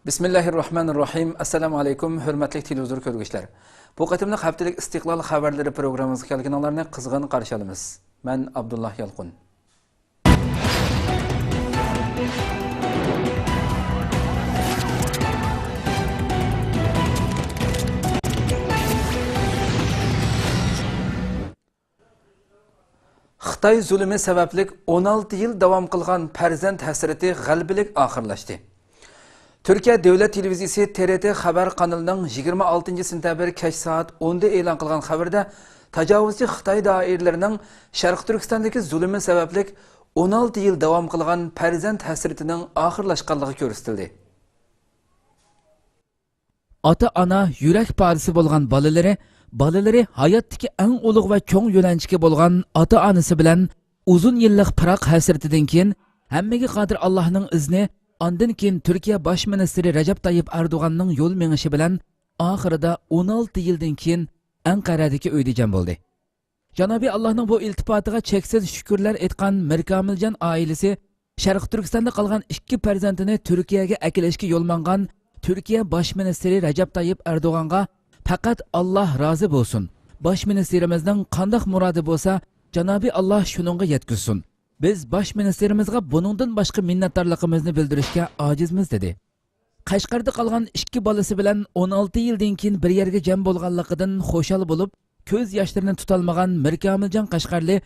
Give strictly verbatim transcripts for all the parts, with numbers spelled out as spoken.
بىسمىللاھىررەھمانىررەھىم. ئەسسالامۇ ئەلەيكۇم، ھۆرمەتلىك تېلېۋىزور كۆرگۈچىلەر. بۇ قېتىملىق ھەپتىلىك ئىستىقلال خەۋەرلىرى پروگراممىمىزغا كەلگىنىڭلارنى قىزغىن قارشى ئالىمىز. مەن ئابدۇللا يالقۇن. خىتاي زۇلۇمى سەۋەبلىك ئون ئالتە يىل داۋام قىلغان پەرزەنت ھەسرىتى غەلىبىلىك ئاخىرلاشتى. تۈركىيە دۆلەت تېلېۋىزىيىسى تىرىتى خەۋەر قانىلىنىڭ يىگىرمە ئالتىنچى سېنتەبىر كەچ سائەت ئوندا ئېلان قىلغان خەۋىرىدە، تاجاۋۇزچى خىتاي دائىرىلىرىنىڭ شەرقىي تۈركىستاندىكى زۇلۇمى سەۋەبلىك ئون ئالتە يىل داۋام قىلغان پەرزەنت ھەسرىتىنىڭ ئاخىرلاشقانلىقى كۆرسىتىلدى. ئاتا-ئانا يۈرەك پارىسى بولغان بالىلىرى، بالىلىرى ھاياتتىكى ئەڭ ئۇلۇغ ۋە چوڭ يۆلەنچۈكى بولغان ئاتا-ئانىسى بىلەن ئۇزۇن يىللىق پىراق ھەسرىتىدىن كېيىن، ھەممىگە قادىر ئاللاھنىڭ ئىزنى، ئاندىن كېيىن تۈركىيە باش مىنىستىرى رەجەپ تايىپ ئەردوغاننىڭ يول مېڭىشى بىلەن، ئاخىرىدا ئون ئالتە يىلدىن كېيىن ئەنقەرەدىكى ئۆيىدە جەم بولدى. جانابىي ئاللاھنىڭ بۇ ئىلتىپاتىغا چەكسىز شۈكۈرلەر ئېيتقان مىركامىلجان ئائىلىسى شەرقىي تۈركىستاندا قالغان ئىككى پەرزەنتىنى تۈركىيەگە ئەكېلىشكە يول ماڭغان تۈركىيە باش مىنىستىرى رەجەپ تايىپ ئەردوغانغا پەقەت ئاللاھ رازى بولسۇن. باش مىنىستىرىمىزنىڭ قانداق مۇرادى بولسا، جانابىي ئاللاھ شۇنىڭغا يەتكۈزسۇن. بىز باش مىنىستىرىمىزغا بۇنىڭدىن باشقا مىننەتدارلىقىمىزنى بىلدۈرۈشكە ئاجىزمىز، دېدى. قەشقەردە قالغان ئىككى بالىسى بىلەن ئون ئالتە يىلدىن كېيىن بىر يەرگە جەم بولغانلىقىدىن خۇشال بولۇپ، كۆز ياشلىرىنى تۇتالمىغان مىركامىلجان قەشقەرلى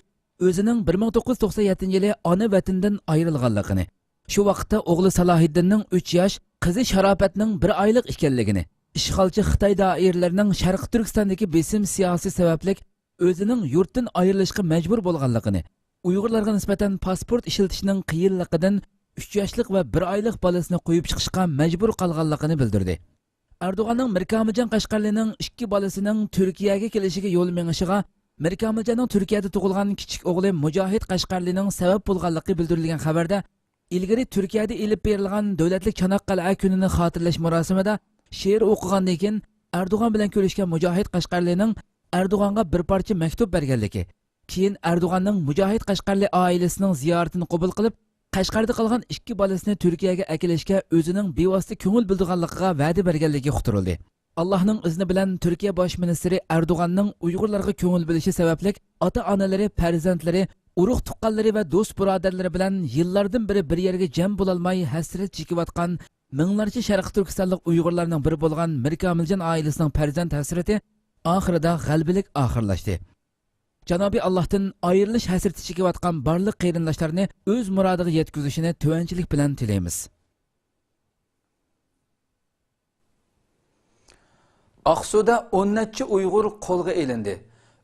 ئۆزىنىڭ بىر مىڭ توققۇز يۈز توقسان يەتتىنچى يىلى ئانا ۋەتىنىدىن ئايرىلغانلىقىنى، شۇ ۋاقىتتا ئوغلى سالاھىدىننىڭ ئۈچ ياش، قىزى شاراپەتنىڭ بىر ئايلىق ئىكەنلىكىنى، ئىشغالچى خىتاي دائىرىلىرىنىڭ شەرقىي تۈركىستاندىكى بېسىم سىياسىتى سەۋەبلىك ئۆزىنىڭ يۇرتتىن ئايرىلىشقا مەجبۇر بولغانلىقىنى، ئۇيغۇرلارغا نىسبەتەن پاسپورت ئىشلىتىشنىڭ قىيىنلىقىدىن ئۈچ ياشلىق ۋە بىر ئايلىق بالىسىنى قويۇپ چىقىشقا مەجبۇر قالغانلىقىنى بىلدۈردى. ئەردوغاننىڭ مىركامىلجان قەشقەرلىنىڭ ئىككى بالىسىنىڭ تۈركىيەگە كېلىشىگە يول مېڭىشىغا مىركامىلجاننىڭ تۈركىيەدە تۇغۇلغان كىچىك ئوغلى مۇجاھىد قەشقەرلىنىڭ سەۋەب بولغانلىقى بىلدۈرۈلگەن خەۋەردە، ئىلگىرى تۈركىيەدە ئېلىپ بېرىلغان دۆلەتلىك چاناققەلئە كۈنىنى خاتىرىلەش مۇراسىمىدا شېئىر ئوقۇغاندىن كېيىن، ئەردوغان بىلەن كۆرۈشكەن مۇجاھىد قەشقەرلىنىڭ ئەردوغانغا بىر پارچە مەكتۇپ بەرگەنلىكى، كېيىن ئەردوغاننىڭ مۇجاھىد قەشقەرلى ئائىلىسىنىڭ زىيارىتىنى قوبۇل قىلىپ، قەشقەردە قالغان ئىككى بالىسىنى تۈركىيەگە ئەكېلىشكە ئۆزىنىڭ بىۋاسىتە كۆڭۈل بۆلىدىغانلىقىغا ۋەدە بەرگەنلىكى ئۇقتۇرۇلدى. ئاللاھنىڭ ئىزنى بىلەن تۈركىيە باش مىنىستىرى ئەردوغاننىڭ ئۇيغۇرلارغا كۆڭۈل بۆلۈشى سەۋەبلىك ئاتا-ئانىلىرى، پەرزەنتلىرى، ئۇرۇق-تۇغقانلىرى ۋە دوست-بۇرادەرلىرى بىلەن يىللاردىن بېرى بىر يەرگە جەم بولالماي ھەسرەت چېكىۋاتقان مىڭلارچە شەرقىي تۈركىستانلىق ئۇيغۇرلارنىڭ بىرى بولغان مىركامىلجان ئائىلىسىنىڭ پەرزەنت ھەسرىتى ئاخىرىدا غەلىبىلىك ئاخىرلاشتى. جانابىي ئاللاھتىن ئايرىلىش ھەسرىتى چېكىۋاتقان بارلىق قېرىنداشلارنى ئۆز مۇرادىغا يەتكۈزۈشىنى تۆۋەنچىلىك بىلەن تىلەيمىز. ئاقسۇدا ئون نەچچە ئۇيغۇر قولغا ئېلىندى.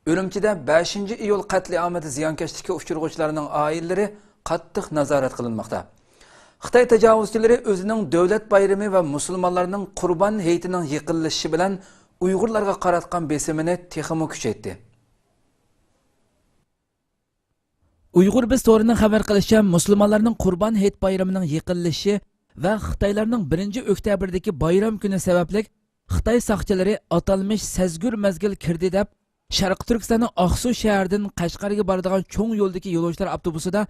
ئۈرۈمچىدە بەشىنچى ئىيۇل قەتلىئامىدا زىيانكەشلىككە ئۇچرىغۇچىلارنىڭ ئائىلىلىرى قاتتىق نازارەت قىلىنماقتا. خىتاي تاجاۋۇزچىلىرى ئۆزىنىڭ دۆلەت بايرىمى ۋە مۇسۇلمانلارنىڭ قۇربان ھېيتىنىڭ يېقىنلىشىشى بىلەن ئۇيغۇرلارغا قاراتقان بېسىمىنى تېخىمۇ كۈچەيتتى. ئۇيغۇر بىز تورىنىڭ خەۋەر قىلىشىچە، مۇسۇلمانلارنىڭ قۇربان ھېيت بايرىمىنىڭ يېقىنلىشىشى ۋە خىتايلارنىڭ بىرىنچى ئۆكتەبىردىكى بايرام كۈنى سەۋەبلىك، خىتاي ساقچىلىرى ئاتالمىش سەزگۈر مەزگىل كىردى دەپ، شەرقىي تۈركىستاننىڭ ئاقسۇ شەھىرىدىن قەشقەرگە بارىدىغان چوڭ يولدىكى يولۇچىلار ئاپتوبۇسىدا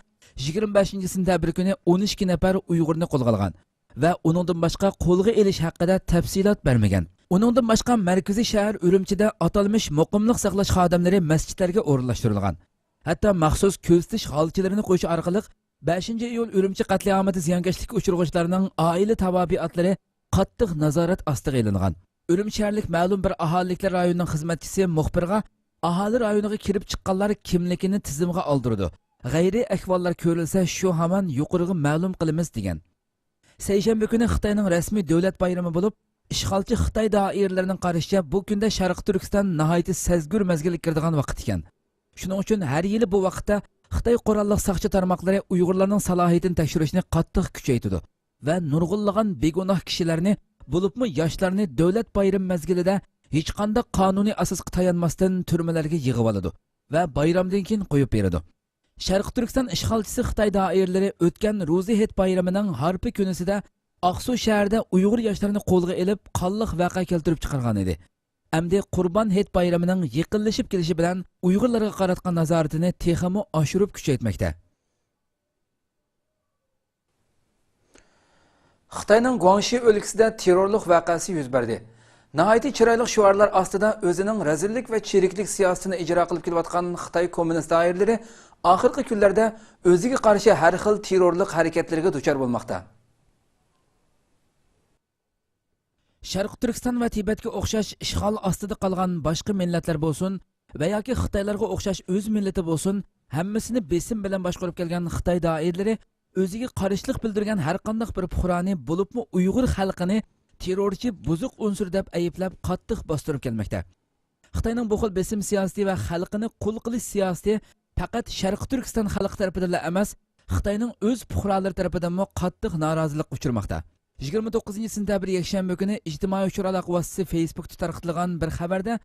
يىگىرمە بەشىنچى سېنتەبىر كۈنى ئون ئىككى نەپەر ئۇيغۇرنى قولغا ئالغان ۋە ئۇنىڭدىن باشقا قولغا ئېلىش ھەققىدە تەپسىلات بەرمىگەن. ئۇنىڭدىن باشقا، مەركىزىي شەھەر ئۈرۈمچىدە ئاتالمىش مۇقىملىق ساقلاش خادىملىرى مەسچىتلەرگە ئورۇنلاشتۇرۇلغان. ھەتتا مەخسۇس كۆزىتىش ھالچىلىرىنى قويۇش ئارقىلىق، بەشىنچى ئىيۇل ئۈرۈمچى قەتلىئامىدا زىيانكەشلىككە ئۇچرىغۇچىلارنىڭ ئائىلە تاۋابىئاتلىرى قاتتىق نازارەت ئاستىغا ئېلىنغان. ئۈرۈمچى شەھەرلىك مەلۇم بىر ئاھالىلىكلەر رايونىنىڭ خىزمەتچىسى مۇخبىرغا، ئاھالە رايونىغا كىرىپ چىققانلار كىملىكىنى تىزىمغا ئالدۇرىدۇ، غەيرىي ئەھۋاللار كۆرۈلسە، شۇ ھامان يۇقىرىغا مەلۇم قىلىمىز، دېگەن. سەيشەنبە كۈنى خىتاينىڭ رەسمىي دۆلەت بايرىمى بولۇپ، ئىشغالچى خىتاي دائىرىلىرىنىڭ قارىشىچە، بۇ كۈندە شەرقىي تۈركىستان ناھايىتى سەزگۈر مەزگىلگە كىرىدىغان ۋاقىت ئىكەن. شۇنىڭ ئۈچۈن ھەر يىلى بۇ ۋاقىتتا خىتاي قوراللىق ساقچى تارماقلىرى ئۇيغۇرلارنىڭ سالاھىيىتىنى تەكشۈرۈشنى قاتتىق كۈچەيتىدۇ ۋە نۇرغۇنلىغان بىگۇناھ كىشىلەرنى، بولۇپمۇ ياشلارنى دۆلەت بايرىمى مەزگىلىدە ھېچقانداق قانۇنىي ئاساسقا تايانماستىن تۈرمىلەرگە يىغىۋالىدۇ ۋە بايرامدىن كېيىن قويۇپ بېرىدۇ. شەرقىي تۈركىستان ئىشغالچىسى خىتاي دائىرىلىرى ئۆتكەن روزى ھېيت بايرىمىنىڭ ھارپا كۈنىسىدە ئاقسۇ شەھىرىدە ئۇيغۇر ياشلىرىنى قولغا ئېلىپ، قانلىق ۋەقە كەلتۈرۈپ چىقارغان ئىدى. ئەمدى قۇربان ھېيت بايرىمىنىڭ يېقىنلىشىپ كېلىشى بىلەن ئۇيغۇرلارغا قاراتقان نازارىتىنى تېخىمۇ ئاشۇرۇپ كۈچەيتمەكتە. خىتاينىڭ گۇاڭشى ئۆلكىسىدە تېررورلۇق ۋەقەسى يۈز بەردى. ناھايىتى چىرايلىق شوئارلار ئاستىدا ئۆزىنىڭ رەزىللىك ۋە چىرىكلىك سىياسىتىنى ئىجرا قىلىپ كېلىۋاتقان خىتاي كوممۇنىست دائىرىلىرى ئاخىرقى كۈنلەردە ئۆزىگە قارشى ھەر خىل تېررورلۇق ھەرىكەتلىرىگە دۇچار بولماقتا. شەرقىي تۈركىستان ۋە تىبەتكە ئوخشاش ئىشغال ئاستىدا قالغان باشقا مىللەتلەر بولسۇن ۋە ياكى خىتايلارغا ئوخشاش ئۆز مىللىتى بولسۇن، ھەممىسىنى بېسىم بىلەن باشقۇرۇپ كەلگەن خىتاي دائىرىلىرى ئۆزىگە قارشىلىق بىلدۈرگەن ھەرقانداق بىر پۇقرانى، بولۇپمۇ ئۇيغۇر خەلقىنى تېررورچى، بۇزۇق ئۇنسۇر دەپ ئەيىبلەپ، قاتتىق باستۇرۇپ كەلمەكتە. خىتاينىڭ بۇ خىل بېسىم سىياسىتى ۋە خەلقنى قۇل قىلىش سىياسىتى پەقەت شەرقىي تۈركىستان خەلقى تەرىپىدىنلا ئەمەس، خىتاينىڭ ئۆز پۇقرالىرى تەرىپىدىنمۇ قاتتىق نارازىلىققا ئۇچرىماقتا. يىگىرمە توققۇزىنچى سېنتەبىر يەكشەنبە كۈنى ئىجتىمائىي ئۇچۇر ئالاقە ۋاسىتىسى فېيسبۇكتا تارقىتىلغان بىر خەۋەردە،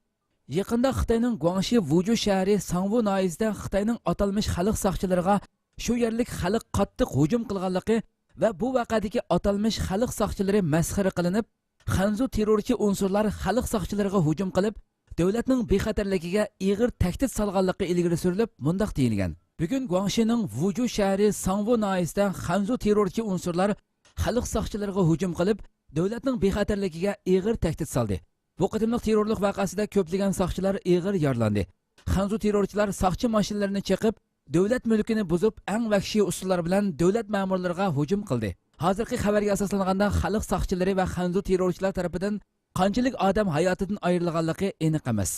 يېقىندا خىتاينىڭ گۇاڭشى ۋۇجۇ شەھىرى ساڭۋۇ ناھىيەسىدە خىتاينىڭ ئاتالمىش خەلق ساقچىلىرىغا شۇ يەرلىك خەلق قاتتىق ھۇجۇم قىلغانلىقى ۋە بۇ ۋەقەدىكى ئاتالمىش خەلق ساقچىلىرى مەسخىرە قىلىنىپ، خەنزۇ تېررورچى ئۇنسۇرلار خەلق ساقچىلىرىغا ھۇجۇم قىلىپ، دۆلەتنىڭ بىخەتەرلىكىگە ئېغىر تەھدىت سالغانلىقى ئىلگىرى سۈرۈلۈپ، مۇنداق دېيىلگەن: بۈگۈن گۇاڭشىنىڭ ۋۇجۇ شەھىرى ساڭۋۇ ناھىيەسىدە خەنزۇ تېررورچى ئۇنسۇرلار خەلق ساقچىلىرىغا ھۇجۇم قىلىپ، دۆلەتنىڭ بىخەتەرلىكىگە ئېغىر تەھدىت سالدى. بۇ قېتىملىق تېررورلۇق ۋەقەسىدە كۆپلىگەن ساقچىلار ئېغىر يارىلاندى. خەنزۇ تېررورچىلار ساقچى ماشىنىلىرىنى چېقىپ، دۆلەت مۈلكىنى بۇزۇپ، ئەڭ ۋەھشىي ئۇسۇللار بىلەن دۆلەت مەمۇرلىرىغا ھۇجۇم قىلدى. ھازىرقى خەۋەرگە ئاساسلانغاندا، خەلق ساقچىلىرى ۋە خەنزۇ تېررورچىلار تەرىپىدىن قانچىلىك ئادەم ھاياتىدىن ئايرىلغانلىقى ئېنىق ئەمەس.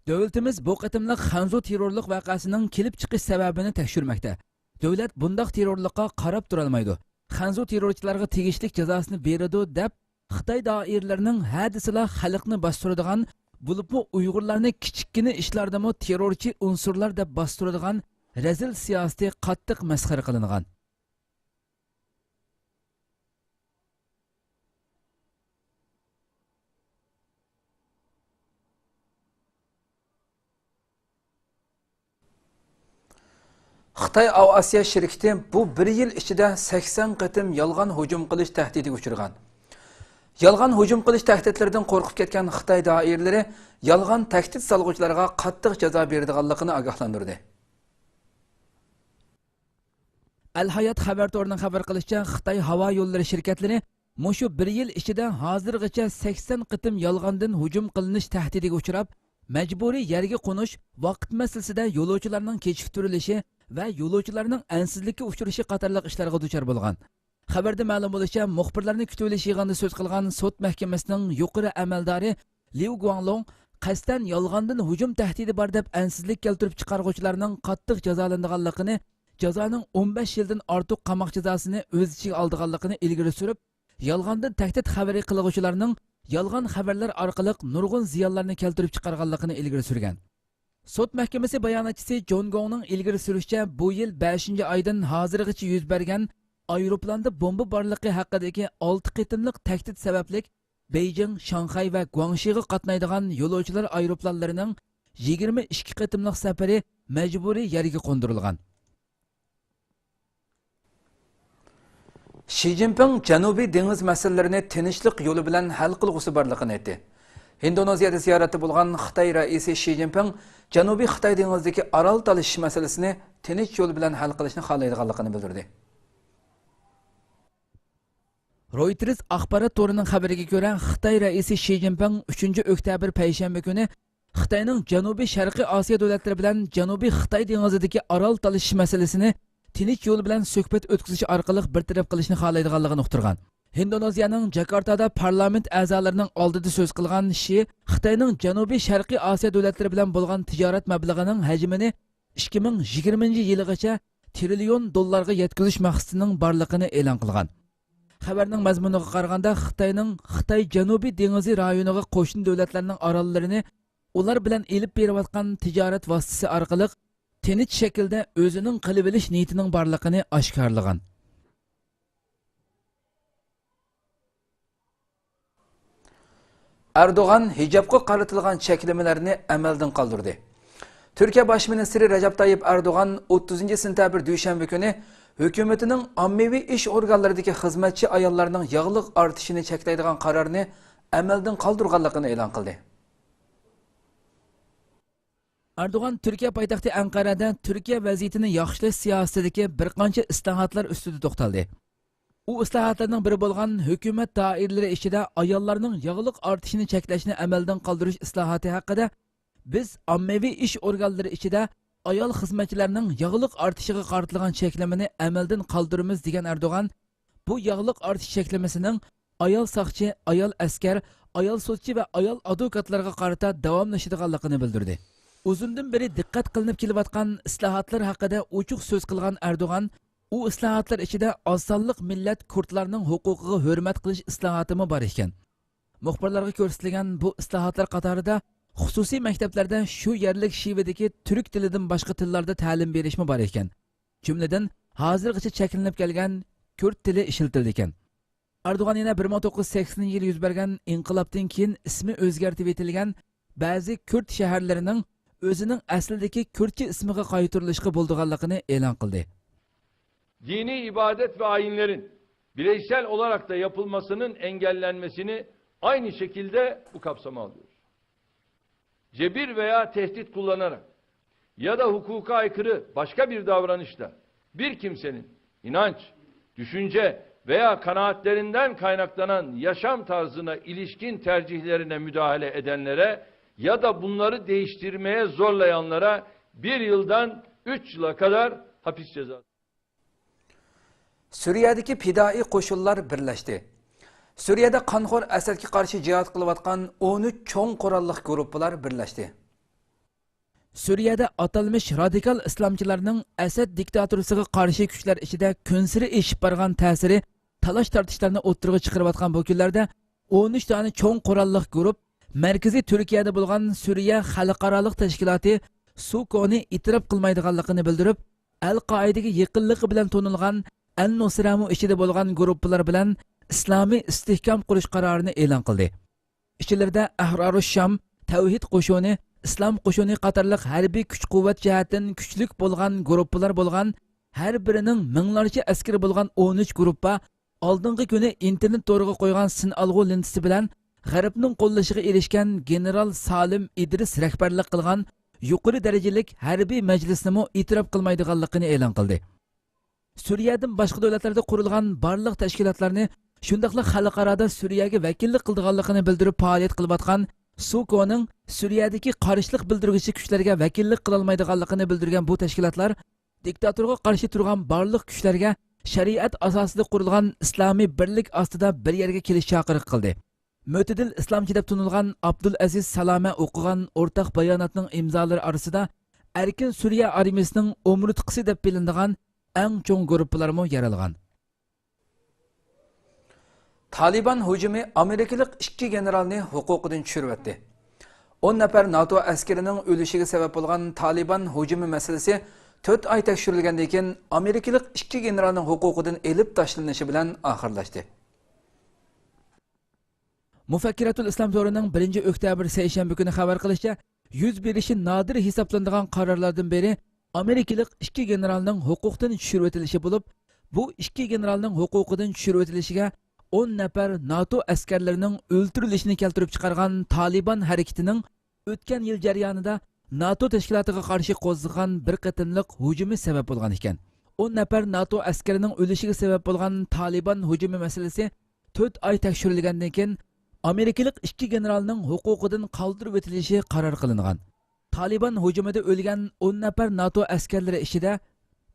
دۆلىتىمىز بۇ قېتىملىق خەنزۇ تېررورلۇق ۋەقەسىنىڭ كېلىپ چىقىش سەۋەبىنى تەكشۈرمەكتە. دۆلەت بۇنداق تېررورلۇققا قاراپ تۇرالمايدۇ. خەنزۇ تېررورچىلارغا تېگىشلىك جازاسىنى بېرىدۇ، دەپ خىتاي دائىرىلىرىنىڭ ھە دېسىلا خەلقنى باستۇرىدىغان، بولۇپمۇ ئۇيغۇرلارنى كىچىككىنە ئىشلاردىمۇ تېررورچى ئۇنسۇرلار دەپ باستۇرىدىغان رەزىل سىياسىتى قاتتىق مەسخىرە قىلىنغان. خىتاي ئاۋىئاتسىيە شىركىتى بۇ بىر يىل ئىچىدە سەكسەن قېتىم يالغان ھۇجۇم قىلىش تەھدىتىگە ئۇچرىغان. يالغان ھۇجۇم قىلىش تەھدىتلىرىدىن قورقۇپ كەتكەن خىتاي دائىرىلىرى يالغان تەھدىت سالغۇچىلارغا قاتتىق جازا بېرىدىغانلىقىنى ئاگاھلاندۇردى. ئەل ھايات خەۋەر تورىنىڭ خەۋەر قىلىشىچە، خىتاي ھاۋا يوللىرى شىركەتلىرى مۇشۇ بىر يىل ئىچىدە ھازىرغىچە سەكسەن قېتىم يالغاندىن ھۇجۇم قىلىنىش تەھدىتىگە ئۇچراپ، مەجبۇرىي يەرگە قونۇش، ۋاقىت مەسىلىسىدە يولۇچىلارنىڭ كېچىكتۈرۈلۈشى ۋە يولۇچىلارنىڭ ئەنسىزلىككە ئۇچرىشى قاتارلىق ئىشلارغا دۇچار بولغان. خەۋەردە مەلۇم بولۇشىچە، مۇخبىرلارنى كۈتۈۋېلىش يىغىنىدا سۆز قىلغان سوت مەھكىمىسىنىڭ يۇقىرى ئەمەلدارى ليۇ گۇاڭلۇڭ قەستەن يالغاندىن ھۇجۇم تەھدىتى بار دەپ ئەنسىزلىك كەلتۈرۈپ چىقارغۇچىلارنىڭ قاتتىق جازالىنىدىغانلىقىنى، جازانىڭ ئون بەش يىلدىن ئارتۇق قاماق جازاسىنى ئۆز ئىچىگە ئالىدىغانلىقىنى ئىلگىرى سۈرۈپ، يالغاندىن تەھدىت خەۋىرى قىلغۇچىلارنىڭ يالغان خەۋەرلەر ئارقىلىق نۇرغۇن زىيانلارنى كەلتۈرۈپ چىقارغانلىقىنى ئىلگىرى سۈرگەن. سوت مەھكىمىسى باياناتچىسى جون گوڭنىڭ ئىلگىرى سۈرۈشىچە، بۇ يىل بەشىنچى ئايدىن ھازىرغىچە يۈز بەرگەن ئايروپىلاندا بومبا بارلىقى ھەققىدىكى ئالتە قېتىملىق تەھدىت سەۋەبلىك بېيجىڭ، شاڭخەي ۋە گۇاڭشىغا قاتنايدىغان يولۇچىلار ئايروپىلانلىرىنىڭ يىگىرمە ئىككى قېتىملىق سەپىرى مەجبۇرىي يەرگە قوندۇرۇلغان. شى جىنپىڭ جەنۇبىي دېڭىز مەسىلىلىرىنى تىنچلىق يولى بىلەن ھەل قىلغۇسى بارلىقىنى ئېيتتى. ھىندونېزىيەدە زىيارەتتە بولغان خىتاي رەئىسى شى جىنپىڭ جەنۇبىي خىتاي دېڭىزىدىكى ئارال تالىشىش مەسىلىسىنى تىنچ يول بىلەن ھەل قىلىشنى خالايدىغانلىقىنى بىلدۈردى. رويتېرز ئاخبارات تورىنىڭ خەۋىرىگە كۆرە، خىتاي رەئىسى شى جىنپىڭ ئۈچىنچى ئۆكتەبىر پەيشەنبە كۈنى خىتاينىڭ جەنۇبىي شەرقىي ئاسىيا دۆلەتلىرى بىلەن جەنۇبىي خىتاي دېڭىزىدىكى ئارال تالىشىش مەسىلىسىنى تىنچ يول بىلەن سۆھبەت ئۆتكۈزۈش ئارقىلىق بىر تەرەپ قىلىشنى خالايدىغانلىقىنى ئۇقتۇرغان. ھىندونېزىيەنىڭ جاكارتادا پارلامېنت ئەزالىرىنىڭ ئالدىدا سۆز قىلغان شى خىتاينىڭ جەنۇبىي شەرقىي ئاسىيا دۆلەتلىرى بىلەن بولغان تىجارەت مەبلىغىنىڭ ھەجمىنى ئىككى مىڭ يىگىرمىنچى يىلىغىچە تىرىليون دوللارغا يەتكۈزۈش مەقسىتىنىڭ بارلىقىنى ئېلان قىلغان. خەۋەرنىڭ مەزمۇنىغا قارىغاندا، خىتاينىڭ خىتاي جەنۇبىي دېڭىزى رايونىغا قوشنا دۆلەتلەرنىڭ ئاراللىرىنى ئۇلار بىلەن ئېلىپ بېرىۋاتقان تىجارەت ۋاسىتىسى ئارقىلىق تىنچ شەكىلدە ئۆزىنىڭ قىلىۋېلىش نىيىتىنىڭ بارلىقىنى ئاشكارىلىغان. ئەردوغان ھىجابقا قارىتىلغان چەكلىمىلەرنى ئەمەلدىن قالدۇردى. تۈركىيە باش مىنىستىرى رەجەپ تايىپ ئەردوغان ئوتتۇزىنچى سېنتەبىر دۈشەنبە كۈنى ھۆكۈمىتىنىڭ ئاممىۋى ئىش ئورگانلىرىدىكى خىزمەتچى ئاياللارنىڭ ياغلىق ئارتىشىنى چەكلەيدىغان قارارنى ئەمەلدىن قالدۇرغانلىقىنى ئېلان قىلدى. ئەردوغان تۈركىيە پايتەختى ئەنقەرەدە تۈركىيە ۋەزىيىتىنى ياخشىلاش سىياسىتىدىكى بىر قانچە ئىسلاھاتلار ئۈستىدە توختالدى. ئۇ ئىسلاھاتلارنىڭ بىرى بولغان ھۆكۈمەت دائىرىلىرى ئىچىدە ئاياللارنىڭ ياغلىق ئارتىشىنى چەكلەشنى ئەمەلدىن قالدۇرۇش ئىسلاھاتى ھەققىدە بىز ئاممىۋى ئىش ئورگانلىرى ئىچىدە ئايال خىزمەتچىلەرنىڭ ياغلىق ئارتىشىغا قارىتىلغان چەكلىمىنى ئەمەلدىن قالدۇرىمىز، دېگەن ئەردوغان بۇ ياغلىق ئارتىش چەكلىمىسىنىڭ ئايال ساقچى، ئايال ئەسكەر، ئايال سوتچى ۋە ئايال ئادۋوكاتلارغا قارىتا داۋاملىشىدىغانلىقىنى بىلدۈردى. ئۇزۇندىن بېرى دىققەت قىلىنىپ كېلىۋاتقان ئىسلاھاتلار ھەققىدە ئوچۇق سۆز قىلغان ئەردوغان، ئۇ ئىسلاھاتلار ئىچىدە ئاز سانلىق مىللەت كۇردلارنىڭ ھوقۇقىغا ھۆرمەت قىلىش ئىسلاھاتىمۇ بار ئىكەن. مۇخبىرلارغا كۆرسىتىلگەن بۇ ئىسلاھاتلار قاتارىدا خۇسۇسىي مەكتەپلەردە شۇ يەرلىك شىۋىدىكى تۈرك تىلىدىن باشقا تىللاردا تەلىم بېرىشمۇ بار ئىكەن. جۈملىدىن ھازىرغىچە چەكلىنىپ كەلگەن كۈرد تىلى ئىشلىتىلىدىكەن. ئەردوغان يەنە بىر مىڭ توققۇز يۈز سەكسىنىنچى يىلى يۈز بەرگەن ئىنقىلابتىن كېيىن ئىسمى ئۆزگەرتىۋېتىلگەن بەزى كۈرد شەھەرلىرىنىڭ ئۆزىنىڭ ئەسلىدىكى كۈردچە ئىسمىغا قايتۇرۇلۇشىغا بولىدىغانلىقىنى ئېلان قىلدى. Dini ibadet ve ayinlerin bireysel olarak da yapılmasının engellenmesini aynı şekilde bu kapsama alıyoruz. Cebir veya tehdit kullanarak ya da hukuka aykırı başka bir davranışla bir kimsenin inanç, düşünce veya kanaatlerinden kaynaklanan yaşam tarzına ilişkin tercihlerine müdahale edenlere ya da bunları değiştirmeye zorlayanlara bir yıldan üç yıla kadar hapis cezası. سۈرىيەدىكى پىدائىي قوشۇنلار بىرلەشتى. سۈرىيەدە قانخور ئەسەدكە قارشى جىھاد قىلىۋاتقان ئون ئۈچ چوڭ قوراللىق گۇرۇپپىلار بىرلەشتى. سۈرىيەدە ئاتالمىش رادىكال ئىسلامچىلارنىڭ ئەسەد دىكتاتورىسىغا قارشى كۈچلەر ئىچىدە كۈنسېرى ئېشىپ بارغان تەسىرى تالاش-تارتىشلارنى ئوتتۇرىغا چىقىرىۋاتقان بۇ كۈنلەردە ئون ئۈچ دانە چوڭ قوراللىق گۇرۇپ مەركىزى تۈركىيەدە بولغان سۈرىيە خەلقئارالىق تەشكىلاتى سۇكونى ئېتىراپ قىلمايدىغانلىقىنى بىلدۈرۈپ، ئەل قائىدىگە يېقىنلىقى بىلەن تونۇلغان ئەل نۇسرەمۇ ئىچىدە بولغان گۇرۇپپىلار بىلەن ئىسلامىي ئىستىھكام قۇرۇش قارارىنى ئېلان قىلدى. ئىچلىرىدە ئەھرارۇش شام، تەۋھىد قوشۇنى، ئىسلام قوشۇنى قاتارلىق ھەربىي كۈچ-قۇۋۋەت جەھەتتىن كۈچلۈك بولغان گۇرۇپپىلار بولغان، ھەر بىرىنىڭ مىڭلارچە ئەسكىرى بولغان ئون ئۈچ گۇرۇپپا ئالدىنقى كۈنى ئىنتېرنېت تورىغا قويغان سىنئالغۇ لېنتىسى بىلەن غەربنىڭ قوللىشىغا ئېرىشكەن گېنېرال سالىم ئىدرىس رەھبەرلىك قىلغان يۇقىرى دەرىجىلىك ھەربىي مەجلىسنىمۇ ئېتىراپ قىلمايدىغانلىقىنى ئېلان قىلدى. سۈرىيەدىن باشقا دۆلەتلەردە قۇرۇلغان بارلىق تەشكىلاتلارنى، شۇنداقلا خەلقئارادا سۈرىيەگە ۋەكىللىك قىلىدىغانلىقىنى بىلدۈرۈپ پائالىيەت قىلىۋاتقان سۇكونىڭ سۈرىيەدىكى قارشىلىق بىلدۈرگۈچى كۈچلەرگە ۋەكىللىك قىلالمايدىغانلىقىنى بىلدۈرگەن بۇ تەشكىلاتلار دىكتاتورغا قارشى تۇرغان بارلىق كۈچلەرگە شەرىئەت ئاساسىدا قۇرۇلغان ئىسلامىي بىرلىك ئاستىدا بىر يەرگە كېلىش چاقىرىقى قىلدى. مۆتىدىل ئىسلامچى دەپ تونۇلغان ئابدۇلئەزىز سالامە ئوقۇغان ئورتاق باياناتنىڭ ئىمزالىرى ئارىسىدا ئەركىن سۈرىيە ئارمىيىسىنىڭ ئومۇرتقىسى دەپ بىلىنىدىغان ئەڭ چوڭ گۇرۇپپىلارمۇ يەر ئالغان. تالىبان ھۇجۇمى ئامېرىكىلىق ئىككى گېنېرالنى ھوقۇقىدىن چۈشۈرۈۋەتتى. ئون نەپەر ناتو ئەسكىرىنىڭ ئۆلۈشىگە سەۋەب بولغان تالىبان ھۇجۇمى مەسىلىسى تۆت ئاي تەكشۈرۈلگەندىن كېيىن، ئامېرىكىلىق ئىككى گېنېرالنىڭ ھوقۇقىدىن ئېلىپ تاشلىنىشى بىلەن ئاخىرلاشتى. مۇفەككىرەتۇل ئىسلام تورىنىڭ بىرىنچى ئۆكتەبىر سەيشەنبە كۈنى خەۋەر قىلىشىچە، يۈز بېرىشى نادىر ھېسابلىنىدىغان قارارلاردىن بىرى ئامېرىكىلىق ئىككى گېنېرالنىڭ ھوقۇقتىن چۈشۈرۈۋېتىلىشى بولۇپ، بۇ ئىككى گېنېرالنىڭ ھوقۇقىدىن چۈشۈرۈۋېتىلىشىگە ئون نەپەر ناتو ئەسكەرلىرىنىڭ ئۆلتۈرۈلۈشىنى كەلتۈرۈپ چىقارغان تالىبان ھەرىكىتىنىڭ ئۆتكەن يىل جەريانىدا ناتو تەشكىلاتىغا قارشى قوزغىغان بىر قېتىملىق ھۇجۇمى سەۋەب بولغان ئىكەن. ئون نەپەر ناتو ئەسكىرىنىڭ ئۆلۈشىگە سەۋەب بولغان تالىبان ھۇجۇمى مەسىلىسى تۆت ئاي تەكشۈرۈلگەندىن كېيىن، ئامېرىكىلىق ئىككى گېنېرالنىڭ ھوقۇقىدىن قالدۇرۇۋېتىلىشى قارار قىلىنغان. تالىبان ھۇجۇمىدا ئۆلگەن ئون نەپەر ناتو ئەسكەرلىرى ئىچىدە،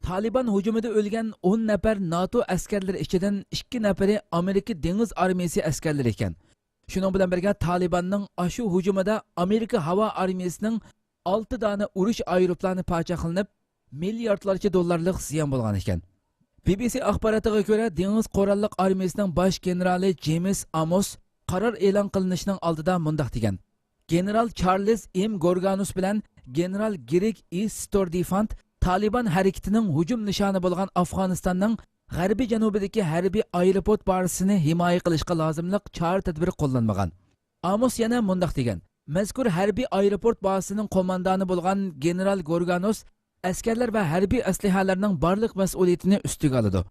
تالىبان ھۇجۇمىدا ئۆلگەن ئون نەپەر ناتو ئەسكەرلىرى ئىچىدىن ئىككى نەپىرى ئامېرىكا دېڭىز ئارمىيىسى ئەسكەرلىرى ئىكەن. شۇنىڭ بىلەن بىرگە، تالىباننىڭ ئاشۇ ھۇجۇمىدا ئامېرىكا ھاۋا ئارمىيىسىنىڭ ئالتە دانە ئۇرۇش ئايروپىلانى پاچاقلىنىپ، مىلياردلارچە دوللارلىق زىيان بولغان ئىكەن. بى بى سى ئاخباراتىغا كۆرە، دېڭىز قوراللىق ئارمىيىسىنىڭ باش گېنېرالى جېيمىس ئاموس قارار ئېلان قىلىنىشىنىڭ ئالدىدا مۇنداق دېگەن: گېنېرال چارلىز ئېم گورگانۇس بىلەن گېنېرال گېرىك ئى ستوردىفانت تالىبان ھەرىكىتىنىڭ ھۇجۇم نىشانى بولغان ئافغانىستاننىڭ غەربىي جەنۇبىدىكى ھەربىي ئايروپورت بازىسىنى ھىمايە قىلىشقا لازىملىق چارە-تەدبىر قوللانمىغان. ئاموس يەنە مۇنداق دېگەن: مەزكۇر ھەربىي ئايروپورت بازىسىنىڭ قوماندانى بولغان گېنېرال گورگانوس ئەسكەرلەر ۋە ھەربىي ئەسلىھەلەرنىڭ بارلىق مەسئۇلىيىتىنى ئۈستىگە ئالىدۇ.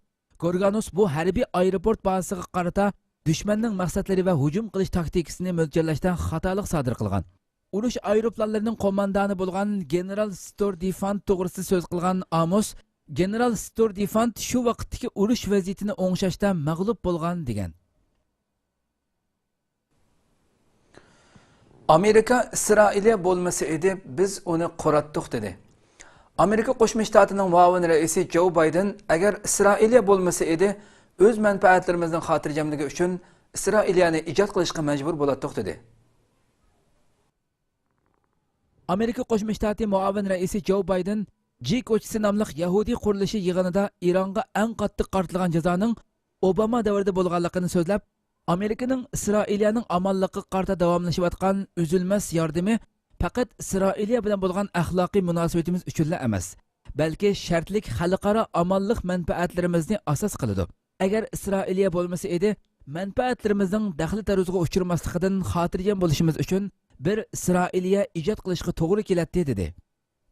گورگانوس بۇ ھەربىي ئايروپورت بازىسىغا قارىتا دۈشمەننىڭ مەقسەتلىرى ۋە ھۇجۇم قىلىش تاكتىكىسىنى مۆلچەرلەشتە خاتالىق سادىر قىلغان. ئۇرۇش ئايروپىلانلىرىنىڭ قوماندانى بولغان گېنېرال ستوردىفانت توغرىسىدا سۆز قىلغان ئاموس، گېنېرال ستۇردىفانت شۇ ۋاقىتتىكى ئۇرۇش ۋەزىيىتىنى ئوڭشاشتا مەغلۇپ بولغان دېگەن. ئامېرىكا ئىسرائىلىيە بولمىسا ئىدى، بىز ئۇنى قۇراتتۇق، دېدى. ئامېرىكا قوشما شتاتىنىڭ مۇئاۋىن رەئىسى جو بايدېن، ئەگەر ئىسرائىلىيە بولمىسا ئىدى، ئۆز مەنپەئەتلىرىمىزنىڭ خاتىرجەملىكى ئۈچۈن ئىسرائىلىيەنى ئىجاد قىلىشقا مەجبۇر بولاتتۇق، دېدى. ئامېرىكا قوشما شتاتى مۇئاۋىن رەئىسى جو بايدېن جى كوچىسى ناملىق يەھۇدىي قۇرۇلۇشى يىغىنىدا ئىرانغا ئەڭ قاتتىق قارىتىلغان جازانىڭ ئوباما دەۋرىدە بولغانلىقىنى سۆزلەپ، ئامېرىكىنىڭ ئىسرائىلىيەنىڭ ئامانلىقىغا قارىتا داۋاملىشىۋاتقان ئۈزۈلمەس ياردىمى پەقەت ئىسرائىلىيە بىلەن بولغان ئەخلاقىي مۇناسىۋىتىمىز ئۈچۈنلا ئەمەس، بەلكى شەرتلىك خەلقئارا ئامانلىق مەنپەئەتلىرىمىزنى ئاساس قىلىدۇ. ئەگەر ئىسرائىلىيە بولمىسا ئىدى، مەنپەئەتلىرىمىزنىڭ دەخلى تەرۇزغا ئۇچرىماسلىقىدىن خاتىرجەم بولۇشىمىز ئۈچۈن بىر ئىسرائىلىيە ئىجاد قىلىشقا توغرا كېلەتتى، دېدى.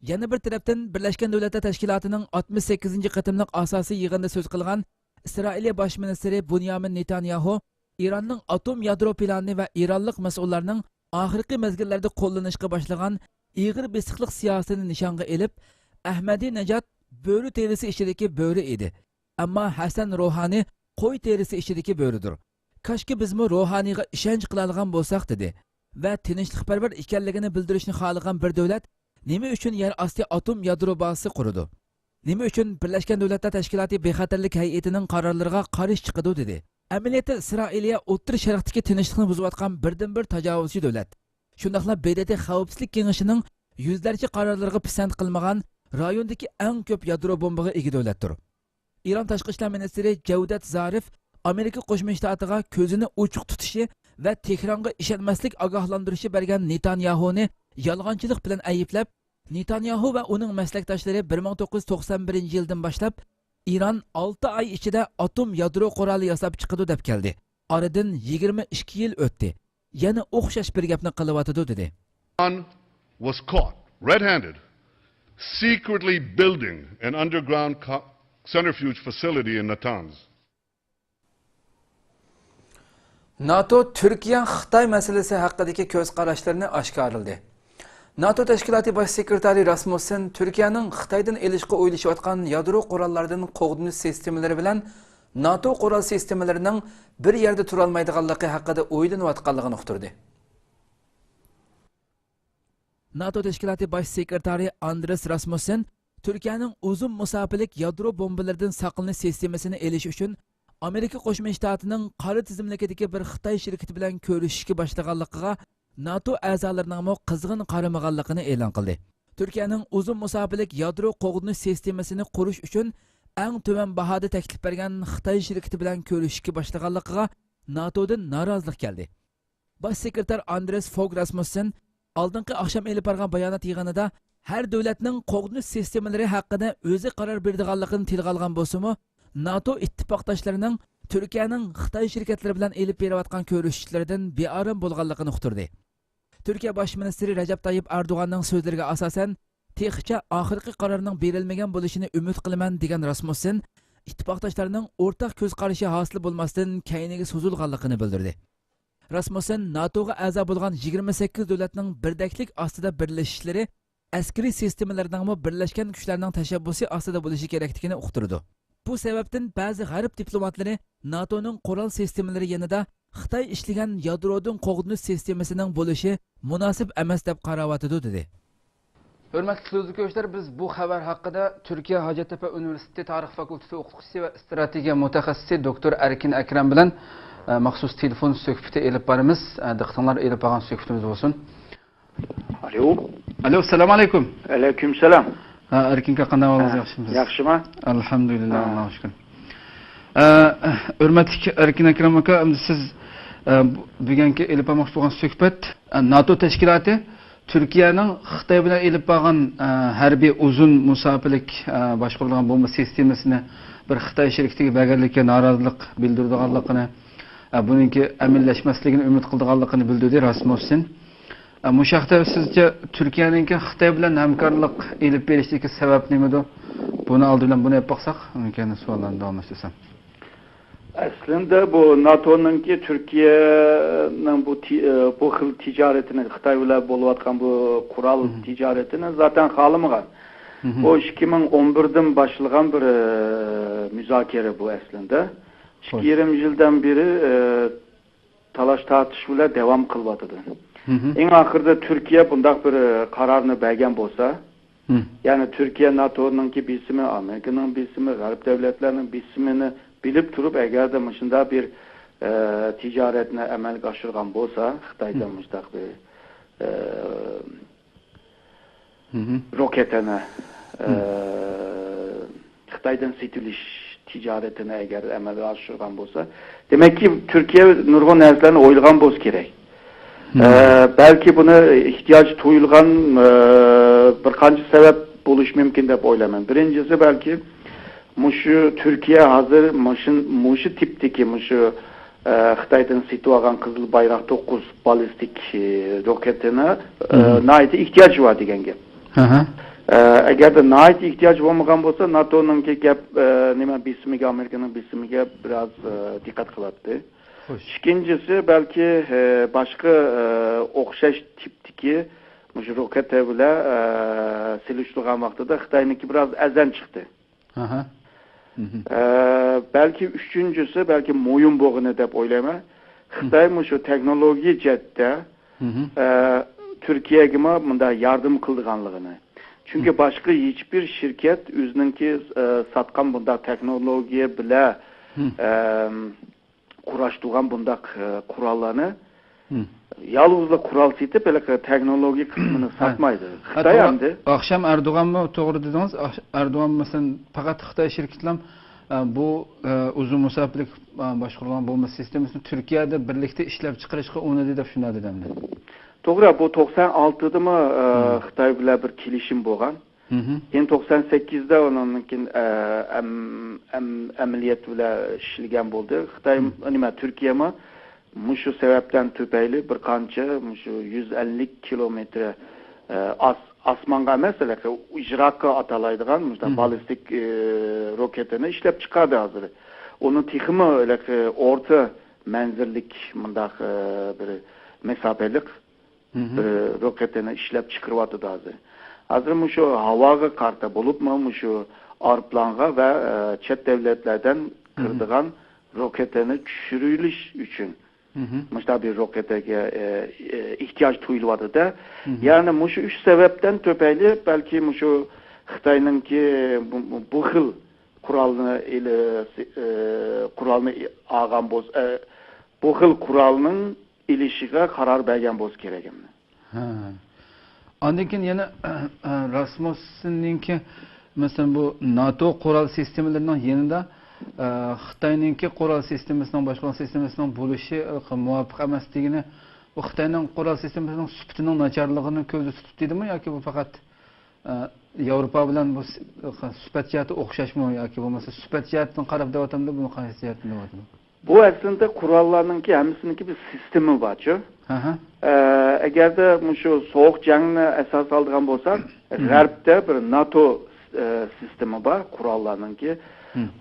يەنە بىر تەرەپتىن، بىرلەشكەن دۆلەتلەر تەشكىلاتىنىڭ ئاتمىش سەككىزىنچى قېتىملىق ئاساسىي يىغىنىدا سۆز قىلغان ئىسرائىلىيە باش مىنىستىرى بۇنيامىن نېتانياھۇ ئىراننىڭ ئاتوم يادرو پىلانى ۋە ئىرانلىق مەسئۇللارنىڭ ئاخىرقى مەزگىللەردە قوللىنىشقا باشلىغان ئېغىر بېسىقلىق سىياسىتىنى نىشانغا ئېلىپ، ئەھمەدى نەژاد بۆرە تېرىسى ئىچىدىكى بۆرە ئىدى. ئەمما ھەسەن روھانى قوي تېرىسى ئىچىدىكى بۆرىدۇر. كاشكى بىزمۇ روھانىغا ئىشەنچ قىلالىغان بولساق، دېدى. ۋە تىنچلىقپەرۋەر ئىكەنلىكىنى بىلدۈرۈشنى خالىغان بىر دۆلەت نېمە ئۈچۈن يەر ئاستى ئاتوم يادرو بازىسى قۇرىدۇ؟ نېمە ئۈچۈن بىرلەشكەن دۆلەتلەر تەشكىلاتى بىخەتەرلىك ھەيئىتىنىڭ قارارلىرىغا قارشى چىقىدۇ؟ دېدى. ئەمەلىيەتتە ئىسرائىلىيە ئوتتۇرا شەرقتىكى تىنچلىقنى بۇزۇۋاتقان بىردىنبىر تاجاۋۇزچى دۆلەت. شۇنداقلا ب د ت خەۋپسىزلىك كېڭىشىنىڭ يۈزلەرچە قارارلىرىغا پىسەنت قىلمىغان، رايوندىكى ئەڭ كۆپ يادرو بومبىغا ئىگە دۆلەتتۇر. ئىران تاشقى ئىشلار مىنىستىرى جەۋدەت زارىف ئامېرىكا قوشما شتاتىغا كۆزىنى ئوچۇق تۇتۇشى ۋە تېھرانغا ئىشەنمەسلىك ئاگاھلاندۇرۇشى بەرگەن نېتانياھۇنى يالغانچىلىق بىلەن ئەيىبلەپ، نېتانياھۇ ۋە ئۇنىڭ مەسلەكداشلىرى بىر مىڭ توققۇز يۈز توقسان بىرىنچى يىلدىن باشلاپ، ئىران ئالتە ئاي ئىچىدە ئاتوم يادرو قورالى ياساپ چىقىدۇ دەپ كەلدى. ئارىدىن يىگىرمە ئىككى يىل ئۆتتى. يەنە ئوخشاش بىر گەپنى قىلىۋاتىدۇ، دېدى. Iran was caught red-handed secretly building an underground co-, centrifuge facility in Natanz. ناتو تۈركىيە خىتاي مەسىلىسى ھەققىدىكى كۆز قاراشلىرىنى ئاشكارىلىدى. ناتو تەشكىلاتى باش سېكرېتارى راسمۇسسېن تۈركىيەنىڭ خىتايدىن ئېلىشقا ئويلىشىۋاتقان يادرو قوراللاردىن قوغدىنىش سىستېمىلىرى بىلەن ناتو قورال سىستېمىلىرىنىڭ بىر يەردە تۇرالمايدىغانلىقى ھەققىدە ئويلىنىۋاتقانلىقىنى ئۇقتۇردى. ناتو تەشكىلاتى باش سېكرېتارى ئاندرېس راسمۇسسېن تۈركىيەنىڭ ئۇزۇن مۇساپىلىك يادرو بومبىلىرىدىن ساقلىنىش سىستېمىسىنى ئېلىش ئۈچۈن ئامېرىكا قوشما شتاتىنىڭ قارا تىزىملىكىدىكى بىر خىتاي شىركىتى بىلەن كۆرۈشۈشكە باشلىغانلىقىغا ناتو ئەزالىرىنىڭمۇ قىزغىن قارىمىغانلىقىنى ئېلان قىلدى. تۈركىيەنىڭ ئۇزۇن مۇساپىلىك يادرو قوغدىنىش سىستېمىسىنى قۇرۇش ئۈچۈن ئەڭ تۆۋەن باھادا تەكلىپ بەرگەن خىتاي شىركىتى بىلەن كۆرۈشۈشكە باشلىغانلىقىغا ناتودىن نارازىلىق كەلدى. باش سېكرېتار ئاندرېس فوگ راسمۇسسېن ئالدىنقى ئاخشام ئېلىپ بارغان بايانات يىغىنىدا ھەر دۆلەتنىڭ قوغدىنىش سىستېمىلىرى ھەققىدە ئۆزى قارار بېرىدىغانلىقىنى تىلغا ئالغان بولسىمۇ، ناتو ئىتتىپاقداشلىرىنىڭ تۈركىيەنىڭ خىتاي شىركەتلىرى بىلەن ئېلىپ بېرىۋاتقان كۆرۈشۈشلىرىدىن بىئارام بولغانلىقىنى ئۇقتۇردى. تۈركىيە باش مىنىستىرى رەجەپ تايىپ ئەردوغاننىڭ سۆزلىرىگە ئاساسەن، تېخىچە ئاخىرقى قارارنىڭ بېرىلمىگەن بولۇشىنى ئۈمىد قىلىمەن، دېگەن راسمۇسسېن ئىتتىپاقداشلارنىڭ ئورتاق كۆز قارىشى ھاسىل بولماستىن كەينىگە سوزۇلغانلىقىنى بىلدۈردى. راسمۇسسېن ناتوغا ئەزا بولغان يىگىرمە سەككىز دۆلەتنىڭ بىردەكلىك ئاستىدا بىرلىشىشلىرى ئەسكىرىي سىستېمىلىرىنىڭمۇ بىرلەشكەن كۈچلەرنىڭ تەشەببۇسى ئاستىدا بولۇشى كېرەكلىكىنى ئۇقتۇرىدۇ. بۇ سەۋەبتىن بەزى غەرب دىپلوماتلىرى ناتونىڭ قورال سىستېمىلىرى يېنىدا خىتاي ئىشلىگەن يادرودىن قوغدىنىش سىستېمىسىنىڭ بولۇشى مۇناسىپ ئەمەس دەپ قاراۋاتىدۇ، دېدى. ھۆرمەتلىك تېلېۋىزور كۆرۈشلەر، بىز بۇ خەۋەر ھەققىدە تۈركىيە ھاجەتتەپە ئۇنىۋېرسىتېتى تارىخ فاكۇلتېتى ئوقۇتقۇچىسى ۋە ئىستراتېگىيە مۇتەخەسسىسى دوكتور ئەركىن ئەكرەم بىلەن، ئە، مەخسۇس تېلېفون سۆھبىتى ئېلىپ بارىمىز. ئە، دىققىتىڭلار ئېلىپ بارغان سۆھبىتىمىز بولسۇن. ئالو. ئالو، ئەسسالامۇ ئەلەيكۇم. ئەلەيكۇم سالام. ھە، ئەركىن ئاكا، قانداق ئەھۋالىڭىز، ھە، ياخشىمۇ؟ ياخشىمۇ؟ ئەلھەمدۇلىللا، ھە. ئاللاغا شۈكۈر. ئە، ھۆرمەتلىك ئەركىن ئەكرەم ئاكا، ئەمدى سىز، ئە، بۈگۈنكى ئېلىپ بارماقچى بولغان سۆھبەت، ئە، ناتو تەشكىلاتى تۈركىيەنىڭ خىتاي بىلەن ئېلىپ بارغان، ئە، ھەربىي ئۇزۇن مۇساپىلىك، ئە، باشقۇرۇلغان بومبا سىستېمىسىنى بىر خىتاي شىركىتىگە بەرگەنلىكىگە نارازىلىق بىلدۈرىدىغانلىقىنى، ئە، بۇنىڭكى ئەمەلىيلەشمەسلىكىنى ئۈمىد قىلىدىغانلىقىنى بىلدۈردى راسمۇسسېن. ئە، مۇشۇ ھەقتە سىزچە تۈركىيەنىڭكى خىتاي بىلەن ھەمكارلىق ئېلىپ بېرىشتىكى سەۋەب نېمىدۇ؟ بۇنى ئالدى بىلەن بۇنى ئېلىپ باقساق، ئاندىن كېيىن سوئاللارنى داۋاملاشتۇرسام. ئەسلىندە بۇ ناتونىڭكى تۈركىيەنىڭ بۇ تى-، بۇ خىل تىجارىتىنى، خىتاي بىلەن بولۇۋاتقان بۇ قورال مم. تىجارىتىنى زاتەن خالىمىغان. مھم. بۇ ئىككى مىڭ ئون بىردىن باشلىغان بىر، ئە، مۇزاكىرە بۇ ئەسلىندە. ئىككى يېرىم يىلدىن بېرى، ئە، تالاش-تارتىش بىلەن داۋام قىلىۋاتىدۇ. مھم. ئەڭ ئاخىرىدا تۈركىيە بۇنداق بىر، ئە، قارارنى بەرگەن بولسا، مم. يەنى تۈركىيە ناتونىڭكى بېسىمى، ئامېرىكىنىڭ بېسىمى، غەرب دۆلەتلەرنىڭ بېسىمىنى بىلىپ تۇرۇپ، ئەگەردە مۇشۇنداق بىر، ئە، تىجارەتنى ئەمەلگە ئاشۇرغان بولسا، خىتايدا مم. مۇشۇنداق بىر، ئە، مم. روكېتىنى، ئە، مم. خىتايدىن سېتىۋېلىش تىجارىتىنى ئەگەر ئەمەلگە ئاشۇرغان بولسا، دېمەككى، تۈركىيە نۇرغۇن نەرسىلەرنى ئويلىغان بولسا كېرەك. مم. ئە، بەلكى بۇنى ئېھتىياج تۇيۇلغان، ئە، بىر قانچە سەۋەب بولۇشى مۇمكىن دەپ ئويلايمەن. بىرىنچىسى، بەلكى مۇشۇ تۈركىيە ھازىر مۇشۇ، مۇشۇ تىپتىكى، مۇشۇ، ئە، خىتايدىن سېتىۋالغان قىزىل بايراق توققۇز باللىستىك، ئە، روكېتىنى، ئە، مم. ناھايىتى ئېھتىياج بار دېگەن گەپ. ئاھا. ئە، ئەگەردە ناھايىتى ئېھتىياج بولمىغان بولسا، ناتونىڭكى گەپ، ئە، نېمە، بېسىمىگە، ئامېرىكىنىڭ بېسىمىگە بىراز، ئە، دىققەت قىلاتتى. خوش. ئىككىنچىسى، بەلكى، ئە، باشقا، ئە، ئوخشاش تىپتىكى مۇشۇ روكېتا بىلەن، ئە، سېلىشتۇرغان ۋاقتىدا خىتاينىڭكى بىراز ئەرزان چىقتى. ئاھا. مھم. ئە، بەلكى ئۈچىنچىسى، بەلكى مۇھىم بولغىنى دەپ ئويلايمەن. خىتاي مم. مۇشۇ تېخنولوگىيە جەھەتتە، مھم. ئە، تۈركىيەگىمۇ مۇنداق ياردەم قىلىدىغانلىقىنى. چۈنكى مم. باشقا ھېچبىر شىركەت ئۆزىنىڭكى، ئە، ساتقان بۇنداق تېخنولوگىيە بىلەن، مم. ئەم، قۇراشتۇرغان بۇنداق، ئە، قوراللارنى مم. يالغۇزلا قورال سېتىپ، ھېلىقى تېخنولوگىيە قىسمىنى ھە. ساتمايدۇ. ھە، خىتاي توغرا. ئەمدى. ئاخشام ئەردوغانمۇ توغرا دېدىڭىز. ئاخ-، ئەردوغان، مەسىلەن، پەقەت خىتاي شىركىتىلەم، ئە، بۇ، ئە، ئۇزۇن مۇساپىلىك، ئە، باشقۇرۇلغان بومبا سىستېمىسىنى تۈركىيەدە بىرلىكتە ئىشلەپ چىقىرىشقا ئۇنىدى دەپ شۇنداق دېدى ئەمدى. توغرا، بۇ توقسان ئالتىدىمۇ، ئە، مم. خىتاي بىلەن بىر كېلىشىم بولغان. مھم. كېيىن توقسان سەككىزدە ئۇنىڭدىن كېيىن، ئە، ئەم-، ئەم-، ئەمەلىيەت بىلەن ئىشلىگەن بولدى. خىتاي، مم. نېمە، تۈركىيەمۇ مۇشۇ سەۋەبتىن تۈپەيلى بىر قانچە مۇشۇ يۈز ئەللىك كىلومېتىر، ئە، ئاس-، ئاسمانغا ئەمەس، ھېلىقى يىراققا ئاتالايدىغان مۇشۇنداق مم. باللىستىك، ئە، روكېتىنى ئىشلەپ چىقاردى ھازىر. ئۇنى تېخىمۇ ھېلىقى ئورتا مەنزىللىك مۇنداق، ئە، بىر مەساپىلىك مھم. ئى، روكېتىنى ئىشلەپ چىقىرىۋاتىدۇ ھازىر. ھازىر مۇشۇ ھاۋاغا قارىتا بولۇپمۇ، مۇشۇ ئايروپىلانغا ۋە، ئى، چەت دۆلەتلەردىن مھم. كىرىدىغان روكېتىنى چۈشۈرۈۋېلىش ئۈچۈن مھم. مۇشۇنداق بىر روكېتىگە، ئى، ئى، ئېھتىياج تۇيۇلۇۋاتىدۇ. مھم. يەنى مۇشۇ ئۈچ سەۋەبتىن تۈپەيلى بەلكى مۇشۇ خىتاينىڭكى بۇ، بۇ، بۇ خىل قورالنى ئېلى-، ئى، قورالنى ئالغان بولسا، ئى، بۇ خىل قورالنىڭ ئېلىشىغا قارار بەرگەن بولسا كېرەك ئەمدى. ھە. ئاندىن كېيىن يەنە، راسمۇسسېننىڭكى، مەسىلەن، بۇ ناتو قورال سىستېمىلىرىنىڭ يېنىدا، ئە، خىتاينىڭكى قورال سىستېمىسىنىڭ، باشقۇرغان سىستېمىسىنىڭ بولۇشى، ئە، مۇۋاپىق ئەمەس دېگىنى، بۇ خىتاينىڭ قورال سىستېمىسىنىڭ سۈپىتىنىڭ ناچارلىقىنى كۆزدە تۇتۇپ دېدىمۇ ياكى بۇ پەقەت، ئە، ياۋروپا بىلەن بۇ س-، سۈپەت جەھەتتە ئوخشاشمۇ ياكى بولمىسا سۈپەت جەھەتتىن قاراپ دەۋاتامدۇ، بۇنى قايسى جەھەتتىن دەۋاتىدۇ؟ بۇ ئەسلىدە قوراللارنىڭكى ھەممىسىنىڭكى بىر سىستېما بارچۇ. ئەگەردە مۇشۇ سوغۇق جەڭنى ئەساس ئالىدىغان بولساق، غەربتە بىر ناتو، ئە، سىستېما بار قوراللارنىڭكى.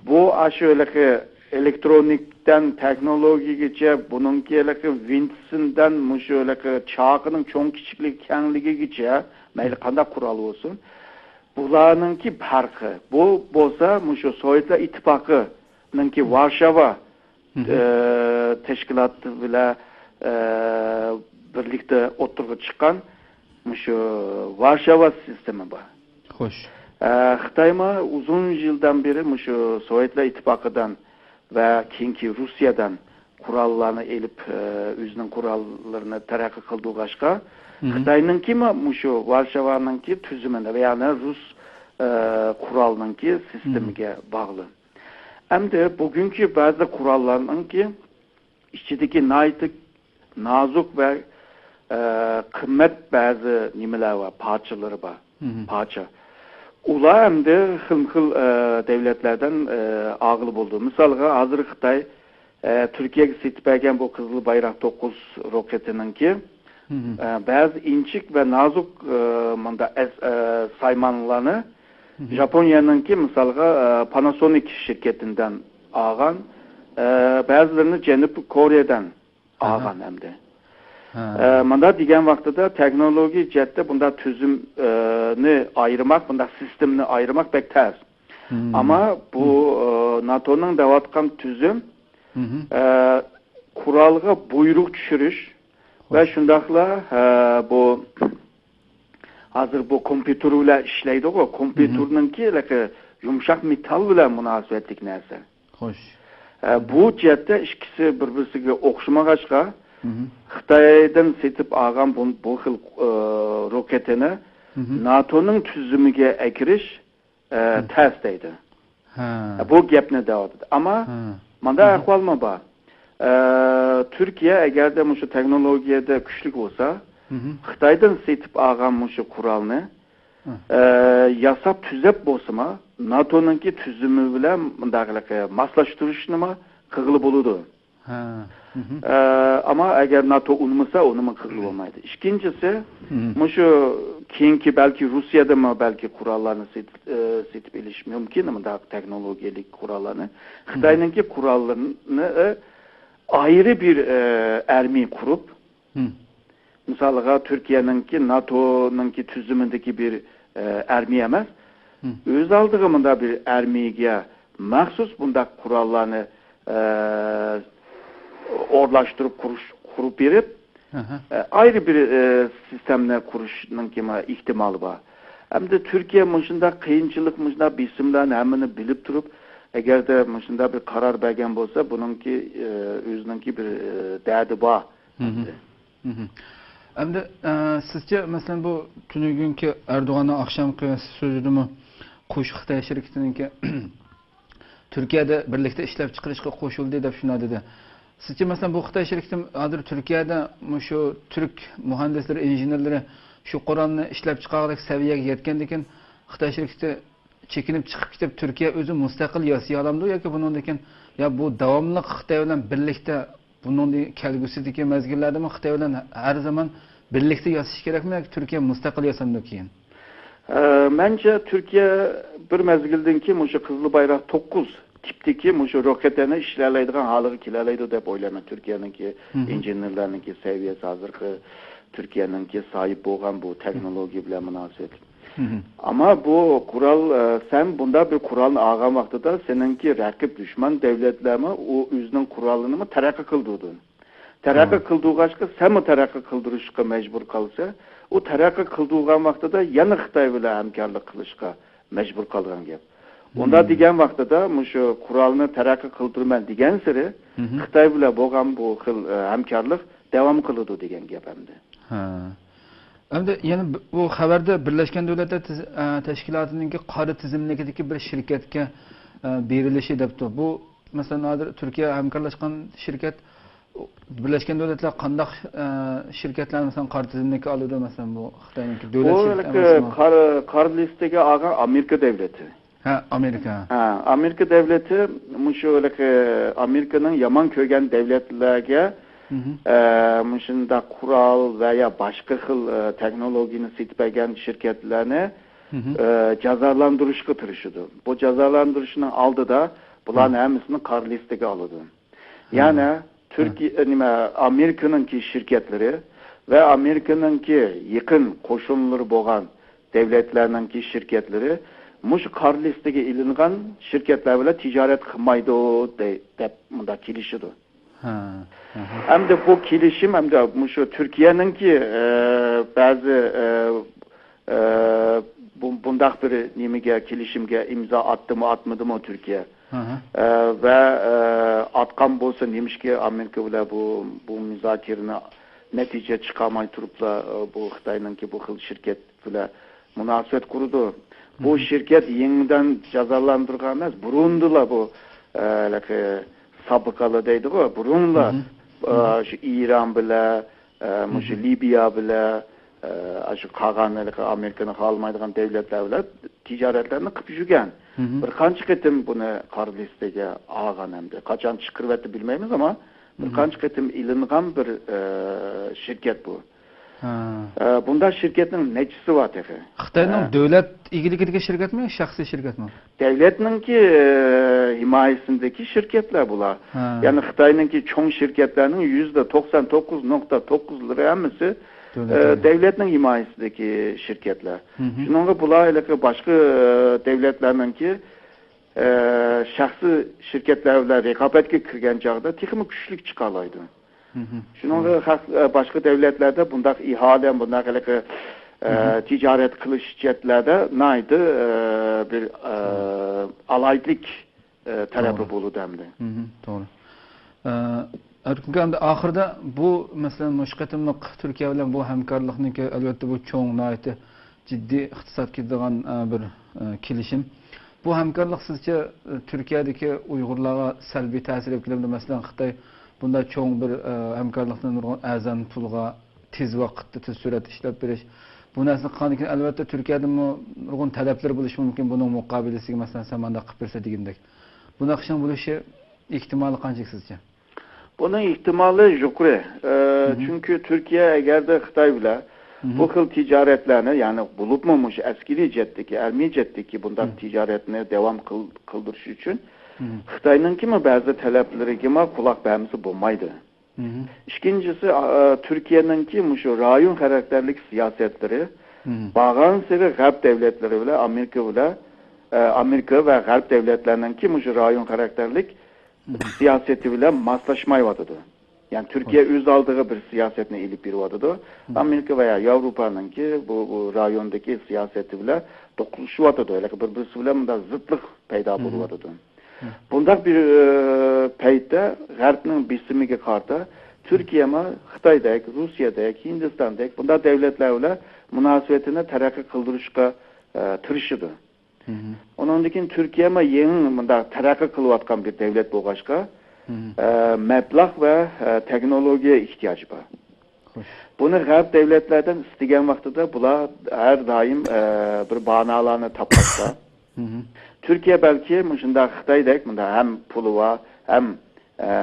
بۇ ئاشۇ ھېلىقى ئېلېكترونىكتىن تېخنولوگىيىگىچە، بۇنىڭكى ھېلىقى ۋىنتىسىندىن مۇشۇ ھېلىقى چاقىنىڭ چوڭ كىچىكلىكى، كەڭلىكىگىچە، مەيلى قانداق قورال بولسۇن، بۇلارنىڭكى پەرقى. بۇ بولسا مۇشۇ سوۋېتلار ئىتتىپاقىنىڭكى ۋارشاۋا ئە، تەشكىلاتى بىلەن، ئە، بىرلىكتە ئوتتۇرىغا چىققان مۇشۇ ۋارشاۋا سىستېما بار. خوش. ئە، خىتايمۇ ئۇزۇن يىلدىن بېرى مۇشۇ سوۋېتلار ئىتتىپاقىدىن ۋە كېيىنكى روسىيەدىن قوراللارنى ئېلىپ، ئە، ئۆزىنىڭ قوراللىرىنى تەرەققىي قىلدۇرغاچقا، خىتاينىڭكىمۇ مۇشۇ ۋارشاۋانىڭكى تۈزۈمىنى، يەنى رۇس، ئە، قورالنىڭكى سىستېمىگە باغلىق. ئەمدى بۈگۈنكى بەزى قوراللارنىڭكى ئىچىدىكى ناھايىتى نازۇك ۋە، ئە، قىممەت بەزى نېمىلەر بار، پارچىلىرى بار، پارچە. ئۇلار ئەمدى خىلمۇ خىل، ئە، دۆلەتلەردىن، ئە، ئالغىلى بولىدۇ. مىسالغا، ھازىر خىتاي، ئە، تۈركىيەگە سېتىپ بەرگەن بۇ قىزىل بايراق توققۇز روكېتىنىڭكى، ئە، بەزى ئىنچىك ۋە نازۇك، ئە، مۇنداق ئەس-، ئە، سايمانلارنى ژاپونىيەنىڭكى، مىسالغا، ئە، پاناسونىك شىركىتىدىن ئالغان، ئە، بەزىلىرىنى جەنۇبىي كورېيەدىن ئالغان ئەمدى. ئە، مۇنداق دېگەن ۋاقتىدا تېخنولوگىيە جەھەتتە بۇنداق تۈزۈمنى ئايرىماق، بۇنداق سىستېمىنى ئايرىماق بەك تەس. ئەمما بۇ، ئە، ناتونىڭ دەۋاتقان تۈزۈم، ئە، قورالغا بۇيرۇق چۈشۈرۈش ۋە شۇنداقلا، ئە، بۇ ھازىر بۇ كومپيۇتېر بىلەن ئىشلەيدىغۇ، كومپيۇتېرنىڭكى ھېلىقى يۇمشاق مېتال بىلەن مۇناسىۋەتلىك نەرسە. خوش. ئە، بۇ جەھەتتە ئىككىسى بىر-بىرسىگە ئوخشىمىغاچقا، خىتايدىن سېتىپ ئالغان بۇ، بۇ خىل، ئە، روكېتىنى ناتونىڭ تۈزۈمىگە ئەكىرىش، ئە، تەس دەيدۇ. ھە. بۇ گەپنى دەۋاتىدۇ. ئەمما مانداق ئەھۋالمۇ بار. ئە، تۈركىيە ئەگەردە مۇشۇ تېخنولوگىيەدە كۈچلۈك بولسا، خىتايدىن سېتىپ ئالغان مۇشۇ قورالنى، ئە، ياساپ تۈزەپ بولسىمۇ، ناتونىڭكى تۈزۈمى بىلەن مۇنداق ماسلاشتۇرۇشنىمۇ قىلغىلى بولىدۇ. ھە. ئە، ئەمما ئەگەر ناتو ئۇنىمىسا، ئۇنىمۇ قىلغىلى بولمايدۇ. ئىككىنچىسى، مۇشۇ كېيىنكى بەلكى روسىيەدىنمۇ بەلكى قوراللارنى سېتىپ، ئە، سېتىپ ئېلىش مۇمكىن، مۇنداق تېخنولوگىيەلىك قوراللارنى. خىتاينىڭكى قوراللىرىنى، ئە، ئايرى بىر، ئە، ئارمىيە قۇرۇپ، مىسالىغا، تۈركىيەنىڭكى ناتونىڭكى تۈزۈمىدىكى بىر، ئە، ئارمىيە ئەمەس، ئۆز ئالدىغا مۇنداق بىر ئارمىيەگە مەخسۇس بۇنداق قوراللارنى، ئە، ئورۇنلاشتۇرۇپ قۇرۇش، قۇرۇپ بېرىپ، ئە، ئايرى بىر، ئە، سىستېمىنى قۇرۇشنىڭكىمۇ ئېھتىمالى بار. ئەمدى تۈركىيە مۇشۇنداق قىيىنچىلىق، مۇشۇنداق بېسىملارنى ھەممىنى بىلىپ تۇرۇپ، ئەگەردە مۇشۇنداق بىر قارار بەرگەن بولسا، بۇنىڭكى، ئە، ئۆزىنىڭكى بىر، ئە، دەردى بار. مھم. ئەمدى، ئە، سىزچە، مەسىلەن، بۇ تۈنۈگۈنكى ئەردوغاننىڭ ئاخشامقى سۆزىدىمۇ قوشۇق خىتاي شىركىتىنىڭكى تۈركىيەدە بىرلىكتە ئىشلەپچىقىرىشقا قوشۇلدى دەپ شۇنداق دېدى. سىزچە، مەسىلەن، بۇ خىتاي شىركىتى ھازىر تۈركىيەدە مۇشۇ تۈرك مۇھەندىسلىرى، ئىنژېنېرلىرى شۇ قورالنى ئىشلەپچىقارغۇدەك سەۋىيەگە يەتكەندىن كېيىن خىتاي شىركىتى چېكىنىپ چىقىپ كېتىپ، تۈركىيە ئۆزى مۇستەقىل ياسىيالامدۇ ياكى بۇنىڭدىن كېيىن، يا بۇ داۋاملىق خىتاي بىلەن بىرلىكتە، بۇنىڭدىن كەلگۈسىدىكى مەزگىللەردىمۇ خىتاي بىلەن ھەر زامان بىرلىكتە ياسىشى كېرەكمۇ ياكى تۈركىيە مۇستەقىل ياسامدۇ كېيىن؟ ئە، مەنچە، تۈركىيە بىر مەزگىلدىن كېيىن مۇشۇ قىزىل بايراق توققۇز تىپتىكى مۇشۇ روكېتنى ئىشلەيدىغان ھالىغا كېلەلەيدۇ دەپ ئويلايمەن. تۈركىيەنىڭكى ئىنژېنېرلارنىڭكى سەۋىيەسى، ھازىرقى تۈركىيەنىڭكى ساھىب بولغان بۇ تېخنولوگىيە بىلەن مۇناسىۋەتلىك. ئەمما بۇ قورال، ئە، سەن بۇنداق بىر قورالنى ئالغان ۋاقتىدا سېنىڭكى رەقىب دۈشمەن دۆلەتلەرمۇ ئۇ ئۆزىنىڭ قورالىنىمۇ تەرەققىي قىلدۇردى. تەرەققىي قىلدۇرغاچقا، سەنمۇ تەرەققىي قىلدۇرۇشقا مەجبۇر قالسا، ئۇ تەرەققىي قىلدۇرغان ۋاقتىدا يەنە خىتاي بىلەن ھەمكارلىق قىلىشقا مەجبۇر قالغان گەپ. ئۇنداق دېگەن ۋاقتىدا، مۇشۇ قورالنى تەرەققىي قىلدۇرىمەن دېگەنسېرى، خىتاي بىلەن بولغان بۇ خىل، ئە، ھەمكارلىق داۋام قىلىدۇ دېگەن گەپ ئەمدى. ھە. ئەمدى يەنە ب-، بۇ خەۋەردە بىرلەشكەن دۆلەتلەر تىز-، ئە، تەشكىلاتىنىڭكى قارا تىزىملىكىدىكى بىر شىركەتكە، ئە، بېرىلىشى دەپتۇ. بۇ، مەسىلەن، ھازىر تۈركىيە ھەمكارلاشقان شىركەت، بىرلەشكەن دۆلەتلەر قانداق، ئە، شىركەتلەرنى، مەسىلەن، قارا تىزىملىككە ئالىدۇ، مەسىلەن، بۇ خىتاينىڭكى دۆلەت بۇ شىركىتى ھېلىقى ئەمەسمۇ؟ قارا، قارا لىستىگە ئالغان ئامېرىكا دۆلىتى. ھە، ئامېرىكا. ھە، ئامېرىكا دۆلىتى مۇشۇ ھېلىقى ئامېرىكىنىڭ يامان كۆرگەن دۆلەتلەرگە، ئە، مۇشۇنداق قورال ۋە يا باشقا خىل، ئە، تېخنولوگىيەنى سېتىپ بەرگەن شىركەتلەرنى، ئە، جازالاندۇرۇشقا تىرىشىدۇ. بۇ جازالاندۇرۇشنىڭ ئالدىدا بۇلارنىڭ ھەممىسىنى قارا لىستىگە ئالىدۇ. يەنى تۈركىي-، نېمە، ئامېرىكىنىڭكى شىركەتلىرى ۋە ئامېرىكىنىڭكى يېقىن قوشۇنلىرى بولغان دۆلەتلەرنىڭكى شىركەتلىرى مۇشۇ قارا لىستىگە ئېلىنغان شىركەتلەر بىلەن تىجارەت قىلمايدۇ، دەي-، دەپ مۇنداق كېلىشىدۇ. ھە، ئەھە. ئەمدى بۇ كېلىشىم، ئەمدى مۇشۇ تۈركىيەنىڭكى، ئە، بەزى، ئە، ئە، بۇ، بۇنداق بىر نېمىگە، كېلىشىمگە ئىمزا ئاتتىمۇ، ئاتمىدىمۇ تۈركىيە؟ ئەھە. ئە، ۋە، ئە، ئاتقان بولسا، نېمىشقا ئامېرىكا بىلەن بۇ، بۇ مۇزاكىرىنى نەتىجە چىقارماي تۇرۇپلا، ئە، بۇ خىتاينىڭكى بۇ خىل شىركەت بىلەن مۇناسىۋەت قۇرىدۇ. بۇ شىركەت يېڭىدىن جازالاندۇرغان ئەمەس، بۇرۇندىلا بۇ، ئە، ھېلىقى سابىقالار دەيدىغۇ، بۇرۇنلا، ئە، شۇ ئىران بىلەن، ئە، مۇشۇ لىبىيە بىلەن، ئە، شۇ قالغان ھېلىقى ئامېرىكىنى خالىمايدىغان دۆلەتلەر بىلەن تىجارەتلەرنى قىلىپ يۈرگەن. بىر قانچە قېتىم بۇنى قارا لىستىگە ئالغان ئەمدى. قاچان چىقىرىۋەتتى بىلمەيمىز، ئەمما بىر قانچە قېتىم ئېلىنغان بىر، ئە، شىركەت بۇ. ھە. ئە، بۇنداق شىركەتنىڭ نەچچىسى بار تېخى؟ خىتاينىڭ ھە. دۆلەت ئىگىلىكىدىكى شىركەتمۇ يا شەخسىي شىركەتمۇ؟ دۆلەتنىڭكى، ئە، ھىمايىسىندىكى شىركەتلەر بۇلار. ھە. يەنى خىتاينىڭكى چوڭ شىركەتلەرنىڭ يۈزدە توقسان توققۇز نۇقتا توققۇزلىرى ھەممىسى، دۆلەت ئە، ئىگە. دۆلەتنىڭ ھىمايىسىدىكى شىركەتلەر. مھم. شۇنىڭغا بۇلار ھېلىقى باشقا، ئە، دۆلەتلەرنىڭكى، ئە، شەخسىي شىركەتلەر بىلەن رىقابەتكە كىرگەن چاغدا تېخىمۇ كۈچلۈك چىقالايدۇ. مھم. شۇنىڭغا خەق-، ئە، باشقا دۆلەتلەردە بۇنداق ئىھالە، بۇنداق ھېلىقى، ئە، مھم. تىجارەت قىلىش جەھەتلەردە ناھايىتى، ئە، بىر، ئە، ئالاھىدىلىك، ئە، تەرەپى توغرا. بولىدۇ ئەمدى. مھم، توغرا. ئە، ئەركىن ئاكا، ئەمدى ئاخىرىدا بۇ، مەسىلەن، مۇشۇ قېتىملىق تۈركىيە بىلەن بۇ ھەمكارلىقنىڭكى، ئەلۋەتتە، بۇ چوڭ، ناھايىتى جىددىي ئىقتىساد كېتىدىغان، ئە، بىر، ئە، كېلىشىم. بۇ ھەمكارلىق سىزچە، ئە، تۈركىيەدىكى ئۇيغۇرلارغا سەلبىي تەسىر ئېلىپ كېلەمدۇ؟ مەسىلەن، خىتاي بۇنداق چوڭ بىر، ئە، ھەمكارلىقنى نۇرغۇن ئەرزان پۇلغا، تېز ۋاقىتتا، تېز سۈرئەتتە ئىشلەپ بېرىش. بۇ نەرسىنى قىلغاندىن كېيىن، ئەلۋەتتە، تۈركىيەدىمۇ نۇرغۇن تەلەپلىرى بولۇشى مۇمكىن. بۇنىڭ مۇقابىلىسىگە، مەسىلەن، سەن مانداق قىلىپ بېرسە دېگەندەك. بۇنداق ئىشنىڭ بولۇشى ئېھتىمالى قانچىلىك سىزچە؟ بۇنىڭ ئېھتىمالى يۇقىرى. ئە، مھم. چۈنكى تۈركىيە ئەگەردە خىتاي بىلەن مھم. بۇ خىل تىجارەتلەرنى، يەنى بولۇپمۇ مۇشۇ ئەسكىرىي جەھەتتىكى، ئەلمىي جەھەتتىكى بۇنداق مھم. تىجارەتنى داۋام قىل-، قىلدۇرۇش ئۈچۈن مھم. خىتاينىڭكىمۇ بەزى تەلەپلىرىگىمۇ قۇلاق بەرمىسە بولمايدۇ. مھم. ئىككىنچىسى، ئا، تۈركىيەنىڭكى مۇشۇ رايون خاراكتېرلىك سىياسەتلىرى مھم. بارغانسېرى غەرب دۆلەتلىرى بىلەن، ئامېرىكا بىلەن، ئە، ئامېرىكا ۋە غەرب دۆلەتلەرنىڭكى مۇشۇ رايون خاراكتېرلىك مھم. سىياسىتى بىلەن ماسلاشمايۋاتىدۇ. يەنى تۈركىيە خوش. ئۆز ئالدىغا بىر سىياسەتنى ئېلىپ بېرىۋاتىدۇ. مھم. ئامېرىكا ۋە ياۋروپانىڭكى بۇ، بۇ رايوندىكى سىياسىتى بىلەن دوقۇلۇشۇۋاتىدۇ. ھېلىقى بىر-بىرسى بىلەن مۇنداق زىتلىق پەيدا مھم. بولۇۋاتىدۇ. مھم. بۇنداق بىر، ئە، پەيتتە غەربنىڭ بېسىمىگە قارىتا تۈركىيەمۇ خىتايدەك، روسىيەدەك، ھىندىستاندەك بۇنداق دۆلەتلەر بىلەن مۇناسىۋىتىنى تەرەققىي قىلدۇرۇشقا، ئە، تىرىشىدۇ. مھم. ئۇنىڭدىن كېيىن تۈركىيەمۇ يېڭى مۇنداق تەرەققىي قىلىۋاتقان بىر دۆلەت بولغاچقا، مھم. ئە، مەبلەغ ۋە، ئە، تېخنولوگىيە ئېھتىياجى بار. خوش. بۇنى غەرب دۆلەتلەردىن ئىستىگەن ۋاقتىدا بۇلار ھەر دائىم، ئە، بىر باھانىلارنى تاپماقتا. مھم. تۈركىيە بەلكى مۇشۇنداق خىتايدەك مۇنداق ھەم پۇلى بار، ھەم، ئە،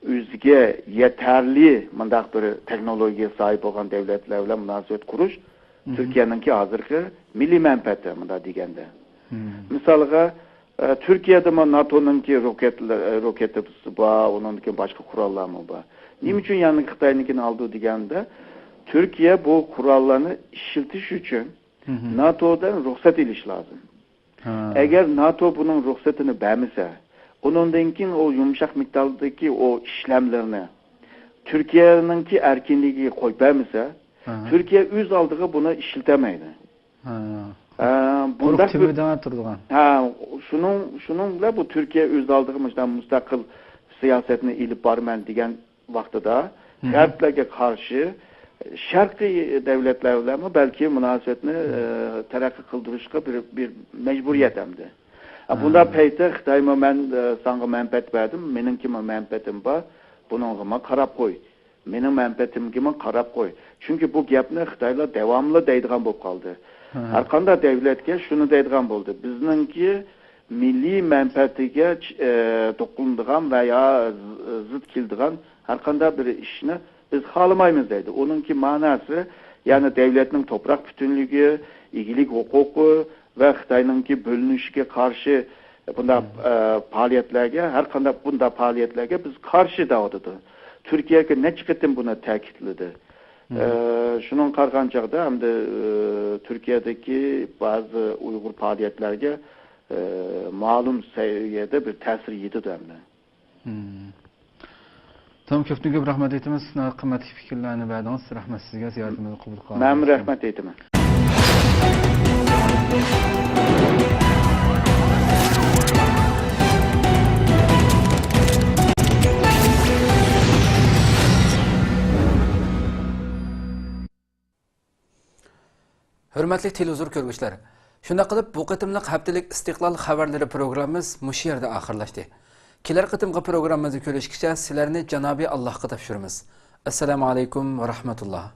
ئۆزىگە يېتەرلىك مۇنداق بىر تېخنولوگىيە ساھىب بولغان دۆلەتلەر بىلەن مۇناسىۋەت قۇرۇش مھم. تۈركىيەنىڭكى ھازىرقى مىللىي مەنپەئەتى، مۇنداق دېگەندە. مھم. مىسالغا، ئە، تۈركىيەدىمۇ ناتونىڭكى روكېتلە-، ئە، روكېتىسى بار، ئۇنىڭدىن كېيىن باشقا قوراللارمۇ بار. نېمە مھم. ئۈچۈن يەنە خىتاينىڭكىنى ئالىدۇ دېگەندە، تۈركىيە بۇ قوراللارنى ئىشلىتىش ئۈچۈن مھم. ناتودىن رۇخسەت ئېلىش لازىم. ھا. ئەگەر ناتو بۇنىڭ رۇخسىتىنى بەرمىسە، ئۇنىڭدىن كېيىن ئۇ يۇمشاق مېتالدىكى ئۇ ئىشلەملىرىنى تۈركىيەنىڭكى ئەركىنلىكىگە قويۇپ بەرمىسە، ھا. تۈركىيە ئۆز ئالدىغا بۇنى ئىشلىتەلمەيدۇ. ھا. ئە، قۇرۇق بۇنداق بىر تۈمۈردە تۇرىدىغان. ھا، شۇنىڭ، شۇنىڭ بىلەن بۇ تۈركىيە ئۆز ئالدىغا مۇشۇنداق مۇستەقىل سىياسەتنى ئېلىپ بارىمەن دېگەن ۋاقتىدا مھم. غەربلەرگە قارشى شەرقىي دۆلەتلەر بىلەنمۇ بەلكى مۇناسىۋەتنى، ئە، تەرەققىي قىلدۇرۇشقا بىر، بىر مەجبۇرىيەت ئەمدى. ئە، بۇنداق ھا. پەيتتە خىتايمۇ مەن، ئە، ساڭا مەنپەئەت بەردىم، مېنىڭكىمۇ مەنپەئەتىم بار، بۇنىڭغىمۇ قاراپ قوي. مېنىڭ مەنپەئەتىمگىمۇ قاراپ قوي. چۈنكى بۇ گەپنى خىتايلار داۋاملىق دەيدىغان بولۇپ قالدى. ھا. ھەرقانداق دۆلەتكە شۇنى دەيدىغان بولدى. بىزنىڭكى مىللىي مەنپەئەتىگە، ئە، دوقۇنىدىغان ۋە يا زىت كېلىدىغان ھەرقانداق بىر ئىشنى بىز خالىمايمىز دەيدۇ. ئۇنىڭكى مەناسى، يەنى دۆلەتنىڭ توپراق پۈتۈنلۈكى، ئىگىلىك ھوقۇقى ۋە خىتاينىڭكى بۆلۈنۈشىگە قارشى بۇنداق، مم. ئە، پائالىيەتلەرگە، ھەر قانداق بۇنداق پائالىيەتلەرگە بىز قارشى دەۋاتىدۇ. تۈركىيەگە نەچچە قېتىم بۇنى تەكىتلىدى. مم. ئە، شۇنىڭغا قارىغان چاغدا ئەمدى، ئە، تۈركىيەدىكى بەزى ئۇيغۇر پائالىيەتلەرگە، ئە، مەلۇم سەۋىيەدە بىر تەسىر يېتىدۇ ئەمدى. مم. تامام، كۆپتىن كۆپ رەھمەت ئېيتىمىز. ناھايىتى قىممەتلىك پىكىرلەرنى بەردىڭىز. رەھمەت سىزگە، زىيارىتىمىزنى قوبۇل قىلغان. مەنمۇ رەھمەت ئېيتىمەن. ھۆرمەتلىك تېلېۋىزور كۆرگۈچىلەر، شۇنداق قىلىپ، بۇ قېتىملىق ھەپتىلىك ئىستىقلال خەۋەرلىرى پروگراممىمىز مۇشۇ يەردە ئاخىرلاشتى. كېلەر قېتىمقى پروگراممىمىزدا كۆرۈشكىچە سىلەرنى جانابى ئاللاھقا تاپشۇرىمىز. ئەسسالامۇ ئەلەيكۇم ۋە رەھمەتۇللاھ.